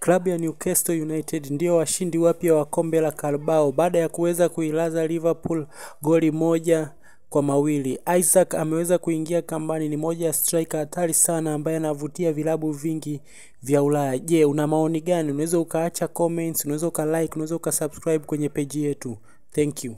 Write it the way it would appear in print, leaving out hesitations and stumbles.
Klabu ya Newcastle United ndio washindi wapya wa kombe la Carabao baada ya kuweza kuilaza Liverpool goli 1-2. Isak ameweza kuingia kambani, ni moja ya striker hatari sana ambaye anavutia vilabu vingi vya Ulaya. Je, una maoni gani? Unaweza ukaacha comments, unaweza ukalike, unaweza ukasubscribe kwenye page yetu. Thank you.